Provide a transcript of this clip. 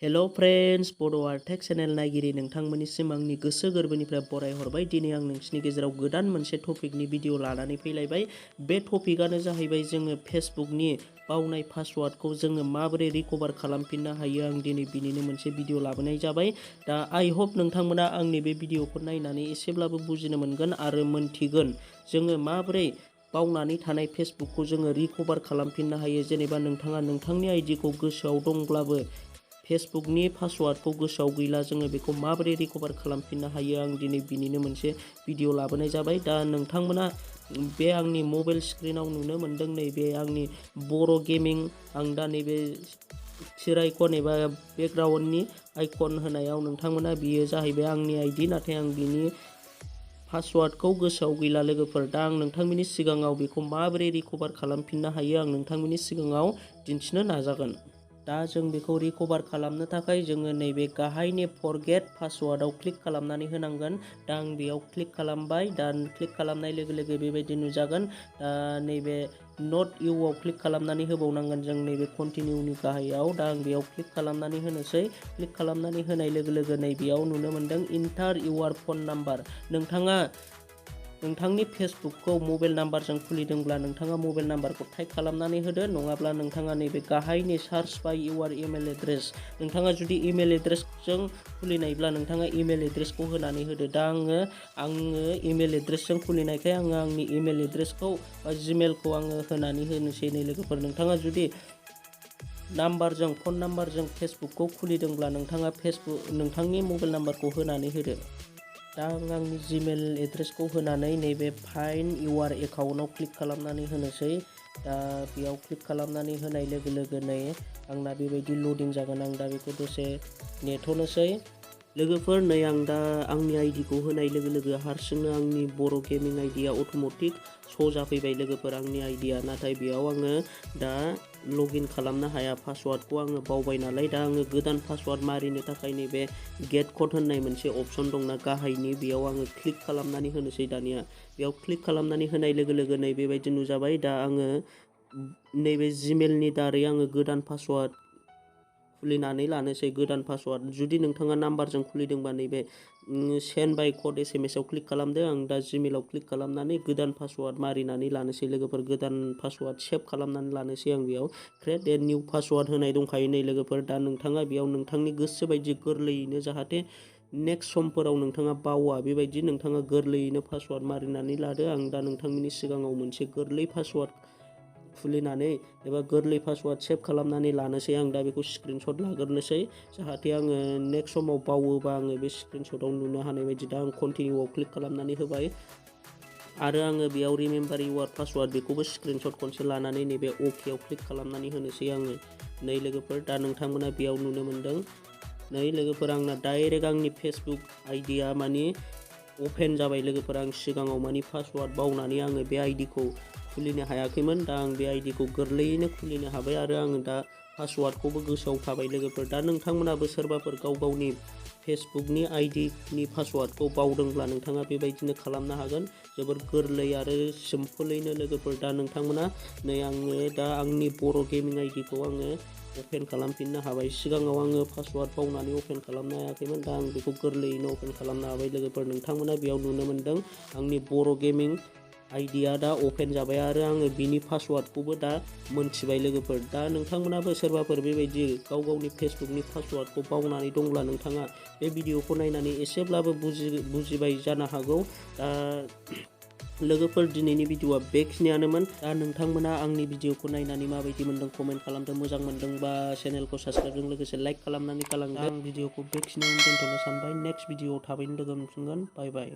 Hello friends, बड' tech channel नायगिरि नोंथांमोननिसिम आंनि गोसो गोरबोनिफ्राय बरायहरबाय। दिनै आं नोंसिनि गेजेराव गोदान मोनसे टपिकनि भिडिअ लानानै फैलायबाय। बे टपिकआनो जाहैबाय जोङो फेसबुकनि बावनाय पासवार्डखौ जोङो माबोरै रिकभार खालामफिननो हायो। आं दिनै बिनिनो मोनसे भिडिअ लाबोनाय जाबाय। दा आई होप नोंथांमोना आंनि बे भिडिअखौ नायनानै एसेब्लाबो बुजिनो मोनगोन आरो मोनथिगोन जोङो माबोरै बावनानै थानाय फेसबुकखौ जोङो रिकभार खालामफिननो हायो। जेनेबा नोंथाङा नोंथांनि आइडिखौ गोसोआव दंब्लाबो फेसबुकनि पासवार्डखौ गोसोआव गैला, जोङो बेखौ माबोरै रिकभार खालामफिननो हायो। आं दिनै बिनिनो मोनसे भिडिअ लाबोनाय जाबाय। दा नोंथांमोना बे आंनि मबाइल स्क्रिनाव नुनो मोनदों नैबे आंनि बर' गेमिं। आं दा नैबे थिर आइकन एबा बेकग्राउन्डनि आइकन होनायाव नोंथांमोना बियो जाहैबाय आंनि आइडि, नाथाय आं बिनि पासवार्डखौ गोसोआव गैला लोगोफोर। दा आं नोंथांमोननि सिगाङाव बेखौ माबोरै रिकभार खालामफिननो हायो आं नोंथांमोननि सिगाङाव दिन्थिनो नाजागोन। दा जों बेखौ रिकभार खालामनो थाखाय जोङो नैबे गाहायनि फरगेट पासवार्डआव क्लिक खालामनानै होनांगोन। दा आं बेयाव क्लिक खालामबाय। दा क्लिक खालामनाय लोगो लोगो बेबायदि नुजागोन। दा नैबे नट इउआव क्लिक खालामनानै होबावनांगोन जों नैबे कन्टिनिउनि गाहायाव। दा आं बेयाव क्लिक खालामनानै होनोसै। क्लिक खालामनानै होनाय लोगो लोगो नैबेयाव नुनो मोनदों इन्टार इउआर फन नाम्बार। नोंथाङा नोंथांनि फेसबुकखौ मबाइल नाम्बारजों खुलिदोंब्ला नोंथाङा मबाइल नाम्बारखौ टाइप खालामनानै होदो, नङाब्ला नोंथाङा नैबे गाहायनि सार्च बाय इउआर इमेल एड्रेस, नोंथाङा जुदि इमेल एड्रेसजों खुलिनायब्ला नोंथाङा इमेल एड्रेसखौ होनानै होदो। दा आङो इमेल एड्रेसजों खुलिनायखाय आङो आंनि इमेल एड्रेसखौ बा जिमेलखौ आङो होनानै होनोसै नै लोगोफोर। नोंथाङा जुदि फन नाम्बारजों फेसबुकखौ खुलिदोंब्ला नोंथाङा नोंथांनि मबाइल नाम्बारखौ होनानै होदो। दा आं आंनि जिमेल एड्रेसखौ होनानै नैबे फाइन्ड इउआर एकाउन्टआव क्लिक खालामनानै होनोसै। दा बेयाव क्लिक खालामनानै होनाय लोगो लोगोनो आंना बेबायदि लडिं जागोन। आं दा बेखौ दसे नेथ'नोसै लोगोफोर। नै आं दा आंनि आइडिखौ होनाय लोगो लोगो हारसिंनो आंनि बर' गेमिं आइडिया अट'मेटिक श' जाफैबाय लोगोफोर, आंनि आइडिया। नाथाय बेयाव आङो दा लगइन खालामनो हाया, पासवार्डखौ आङो बावबाय नालाय। दा आङो गोदान पासवार्ड मारिनो थाखाय नैबे गेट कड होननाय मोनसे अपसन दंना गाहायनि, बेयाव आङो क्लिक खालामनानै होनोसै दानिया। बेयाव क्लिक खालामनानै होनाय लोगो लोगो नै बेबायदि नुजाबाय। दा आङो नैबे जिमेलनि दारै आङो गोदान पासवार्ड खुलिनानै लानोसै। गोदान पासवार्ड जुदि नोंथाङा नाम्बारजों खुलिदोंबा नैबे सेन्ड बाय कड SMS आव क्लिक खालामदो। आं दा जिमेलाव क्लिक खालामनानै गोदान पासवार्ड मारिनानै लानोसै लोगोफोर। गोदान पासवार्ड सेभ खालामनानै लानोसै आं। बेयाव क्रिएट ए निउ पासवार्ड होनाय दंखायो नै लोगोफोर। दा नोंथाङा बेयाव नोंथांनि गोसो बायदि गोरलैयैनो, जाहाथे नेक्स्ट समफोराव नोंथाङा बावा बेबायदि नोंथाङा गोरलैयैनो पासवार्ड मारिनानै लादो। आं दा नोंथांमोननि सिगाङाव मोनसे गोरलै पासवार्ड खुलिनानै एबा गोरलै पासवार्ड सेभ खालामनानै लानोसै। आं दा बेखौ स्क्रिनशट लाग्रोनोसै, जाहाथे आङो नेक्स्ट समाव बावोबा आङो बे स्क्रिनशटआव नुनो हानाय बायदि। दा आं कन्टिनिउआव क्लिक खालामनानै होबाय आरो आङो बेयाव रिमेम्बार इउआर पासवार्ड बेखौबो स्क्रिनशट खनसे लानानै नैबे अकेआव क्लिक खालामनानै होनोसै आङो नै लोगोफोर। दा नोंथांमोना बेयाव नुनो मोनदों नै लोगोफोर, आंना डाइरेक्ट आंनि फेसबुक आइडिया मानि अपेन जाबाय लोगोफोर। आं सिगाङाव मानि पासवार्ड बावनानै आङो बे आइडिखौ खुलिनो हायाखैमोन। दा आं बे आइडिखौ गोरलैयैनो खुलिनो हाबाय आरो आङो दा पासवार्डखौबो गोसोआव थाबाय लोगोफोर। दा नोंथांमोनाबो सोरबाफोर गाव गावनि फेसबुकनि आइडिनि पासवार्डखौ बावदोंब्ला नोंथाङा बेबायदिनो खालामनो हागोन, जोबोर गोरलै आरो सिम्पोलैनो लोगोफोर। दा नोंथांमोना नै आङो दा आंनि बर' गेमिं आइडिखौ आङो अपेन खालामफिननो हाबाय। सिगाङाव आङो पासवार्ड बावनानै अपेन खालामनो हायाखैमोन, दा आं बेखौ गोरलैयैनो अपेन खालामनो हाबाय लोगोफोर। नोंथांमोना बेयाव नुनो मोनदों आंनि बर' गेमिं आइडिया दा अपेन जाबाय आरो आङो बिनि पासवार्डखौबो दा मोनथिबाय लोगोफोर। दा नोंथांमोनाबो सोरबाफोर बेबायदि गाव गावनि फेसबुकनि पासवार्डखौ बावनानै दंब्ला नोंथाङा बे भिडिअखौ नायनानै एसेब्लाबो बुजिबाय जानो हागौ। दा लोगोफोर दिनैनि भिडिअआ बेखिनियानोमोन। दा नोंथांमोना आंनि भिडिअखौ नायनानै माबायदि मोनदों कमेन्ट खालामदो। मोजां मोनदोंबा चेनेलखौ साबस्क्राइबजों लोगोसे लाइक खालामनानै गालांदो। आं भिडिअखौ बेखिनियावनो दोनथ'नो सानबाय। नेक्स्ट भिडिअआव थाबैनो लोगो मोनफिनगोन। बाय बाय।